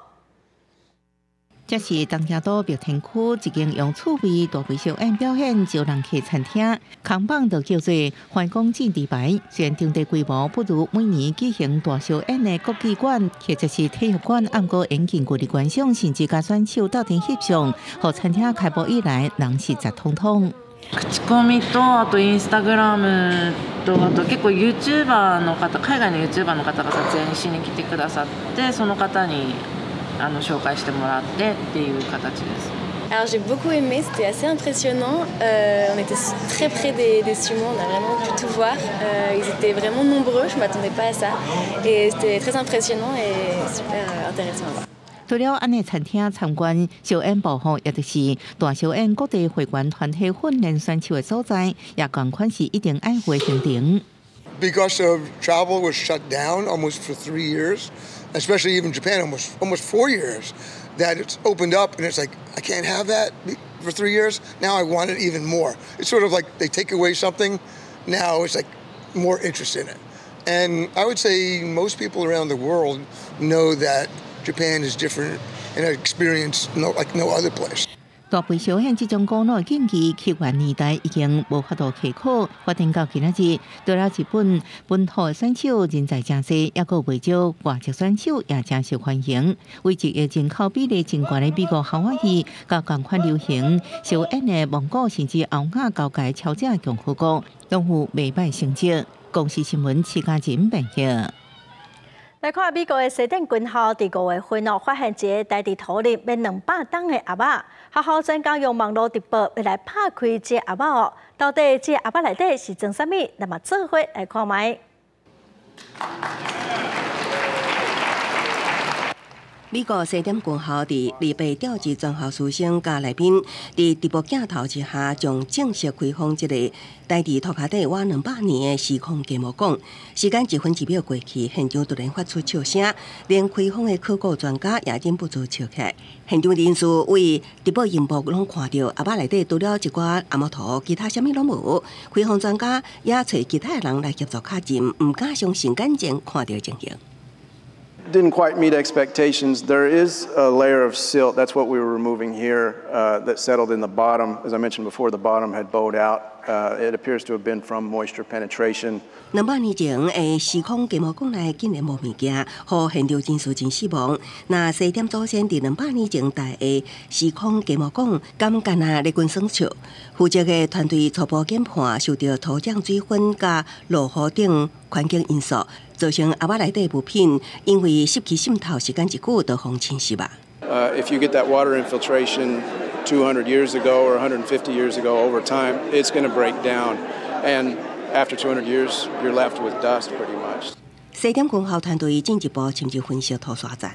這是東京都墨田區一間用趣味大肥燒燕表演招人客餐廳，扛棒就叫做環公祭地牌。雖然場地規模不如每年舉行大燒燕的國技館或者是體育館，毋過嚴禁距離觀賞，甚至佮選手鬥陣翕相，予餐廳開幕以來人是雜通通。口コミとあとインスタグラムとあと結構ユーチューバーの方、海外のユーチューバーの方が撮影しに来てくださって、その方に紹介してもらってっていう形です。 Alors j'ai beaucoup aimé, c'était assez impressionnant. On était très près des sumos, on a vraiment pu tout voir. Ils étaient vraiment nombreux, je m'attendais pas à ça. Et c'était très impressionnant et super intéressant à voir. 除了按呢餐廳參觀燒燕部分，也就是大燒燕國際會員團體訓練選手的所在，也仝款是一定愛去的行程。 Because of travel was shut down almost for 3 years, especially even Japan almost 4 years, that it's opened up and it's like I can't have that for 3 years. Now I want it even more. It's sort of like they take away something Now it's like more interest in it. And I would say most people around the world know that Japan is different and experience no, like no other place. 大肥小獻這種古老的競技，70年代已經無法度開考，發展到今仔日，除了日本本土的選手人才誠濟，抑閣有袂少外籍選手也誠受歡迎。為一個人口比例真懸的美國夏威夷，佮仝款流行燒煙的蒙古，甚至歐亞交界超者共和國，攏有袂䆀成績。公視新聞徐嘉仁編譯。來看美國的西點軍校，佇5月份哦，發現一個待佇土裡欲200冬的盒仔，學校專家用網路直播欲來拍開這個盒仔哦，到底這個盒仔內底是裝啥物？咱嘛做伙來看覓。美國西點軍校佇28調集全校師生佮來賓，佇直播鏡頭之下，將正式開放這個待佇塗跤底倚200年的時空雞毛管。時間一分一秒過去，現場突然發出笑聲，連開放的考古專家也忍不住笑起來。現場人士對直播螢幕攏看著盒仔內底除了一寡阿摩圖，其他啥物攏無。開放專家也揣其他的人來協助確認，毋敢相信眼睛看著情形。 Didn't quite meet expectations. There is a layer of silt. That's what we were removing here that settled in the bottom. As I mentioned before, the bottom had bowed out. It appears to have been from moisture penetration. 200年前的時空雞毛管內竟然無物件，予現場人士真失望。若西點祖先佇200年前蹛的時空雞毛管，敢干焦咧滾耍笑？負責的團隊初步研判，受著土壤水分佮落雨等環境因素，造成盒仔內底物品因為濕氣滲透時間一久，就予侵蝕啊。 If you get that water infiltration 200 years ago or 150 years ago, over time, it's going to break down. And after 200 years, you're left with dust pretty much. 西點軍校團隊進一步深入分析塗沙層，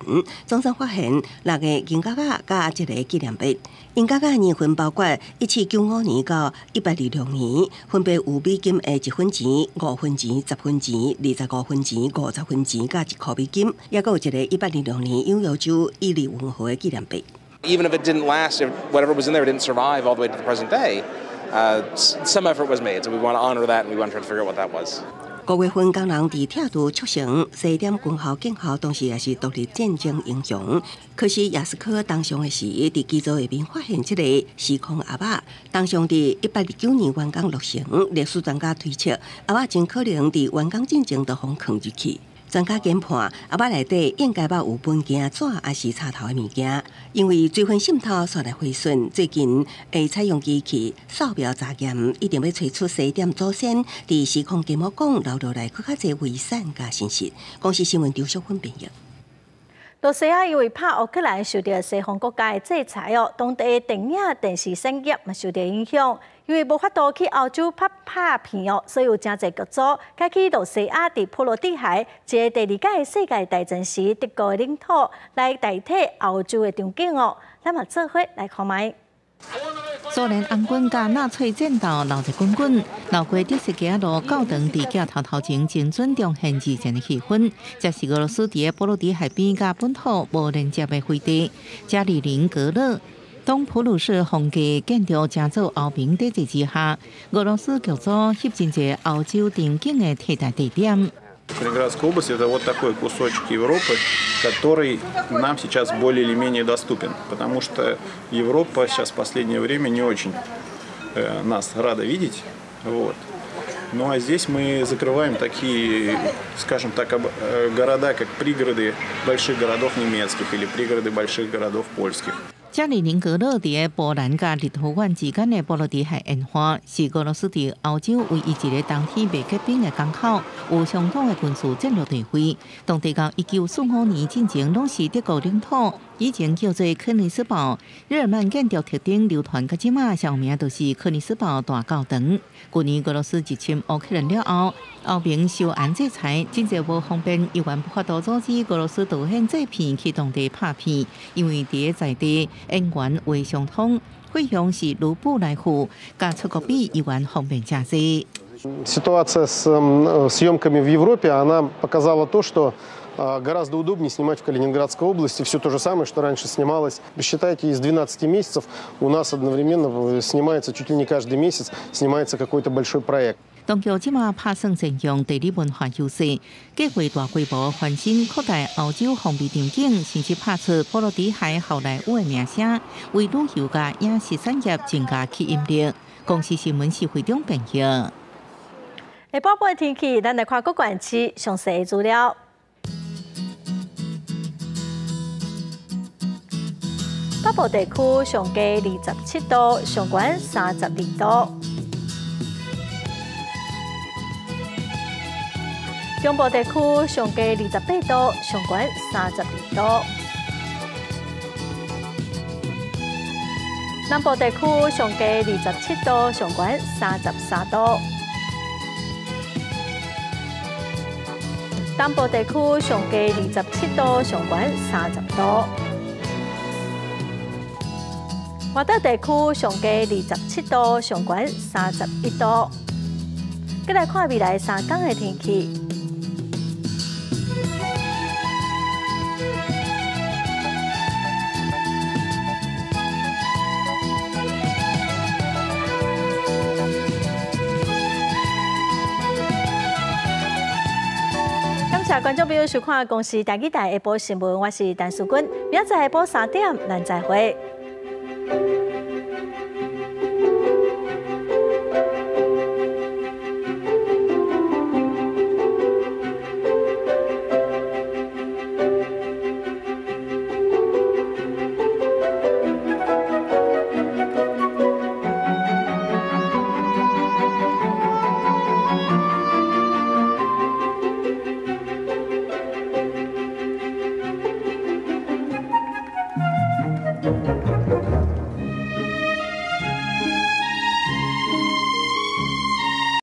總算發現六个銀角仔佮一个紀念幣。銀角仔年份包括1795年到1826年，分別有美金的1分錢、5分錢、10分錢、25分錢、50分錢佮1箍美金，抑閣有一个1826年紐約州伊利運河的紀念幣。 Even if it didn't last, if whatever was in there didn't survive all the way to the present day, some effort was made. So we want to honor that, and we want to try to figure out what that was. 5月份，工人佇拆除促成西點軍校建校，當時也是獨立戰爭英雄。可是亞斯科當上的時，佇基座下面發現這個時空盒仔，當上佇1829年完工落成。歷史專家推測，盒仔真可能佇完工進前就予囥入去。專家研判，盒仔內底應該捌有文件紙抑是插頭的物件，因為水分滲透煞來毀損。最近會採用機器掃描查驗，一定欲揣出西點祖先佇時空雞毛管留落來閣較濟遺產佮信息。公視新聞張淑芬編譯。露西亞因為拍烏克蘭受著西方國家的制裁哦，當地的電影電視產業嘛受著影響。因為無法度去歐洲拍拍片哦，所以有誠濟劇組改去露西亞佇波羅的海一个第二屆世界大戰時德國的領土來代替歐洲的場景哦。咱嘛做伙來看覓。蘇聯紅軍佮納粹戰鬥鬧熱滾滾，鬧過德式街仔路教堂佇鏡頭頭前精準重現二戰的氣氛。這是俄羅斯佇波羅的海邊佮本土無連接的飛地加里寧格勒。當普魯士風格建築成做歐盟體制之下，俄羅斯劇組翕真濟歐洲場景的替代地點。 Калининградская область – это вот такой кусочек Европы, который нам сейчас более или менее доступен, потому что Европа сейчас в последнее время не очень нас рада видеть. Вот. Ну а здесь мы закрываем такие, скажем так, города, как пригороды больших городов немецких или пригороды больших городов польских. 加里寧格勒佇波蘭佮立陶宛之間的波羅的海沿岸，是俄羅斯佇歐洲唯一一个冬天袂結冰的港口，有相當的軍事戰略地位。當地到1945年進前，攏是德國領土，以前叫做柯尼斯堡。日耳曼建築特徵流傳到這馬，上有名就是柯尼斯堡大教堂。去年俄羅斯入侵烏克蘭了後，歐盟受嚴制裁，真濟無方便，猶原無法度阻止俄羅斯導演製片去當地拍片，因為佇在地演員話相通，費用是盧布來付，佮出國比猶原方便誠濟。 Ситуация с съемками в Европе, она показала то, что гораздо удобнее снимать в Калининградской области все то же самое, что раньше снималось. Посчитайте, из 12 месяцев у нас одновременно снимается, чуть ли не каждый месяц, снимается какой-то большой проект. 当局這馬拍算善用地理文化優勢，計劃大規模翻新擴大歐洲風味場景，甚至拍出波羅的海好萊塢的名聲，為旅遊佮影視產業增加吸引力。公視新聞是會長編譯。下晡半天氣，咱來看各縣市詳細的資料。北部地區上低27度，上懸32度。中部地區上低28度，上懸32度。南部地區上低27度，上懸33度。東部地區上低27度，上懸30度。外島地區上低27度，上懸31度。閣來看未來3天的天氣。感謝觀眾朋友收看《公視台語台》下晡新聞，我是陳淑君，明仔載下晡3點，咱再會。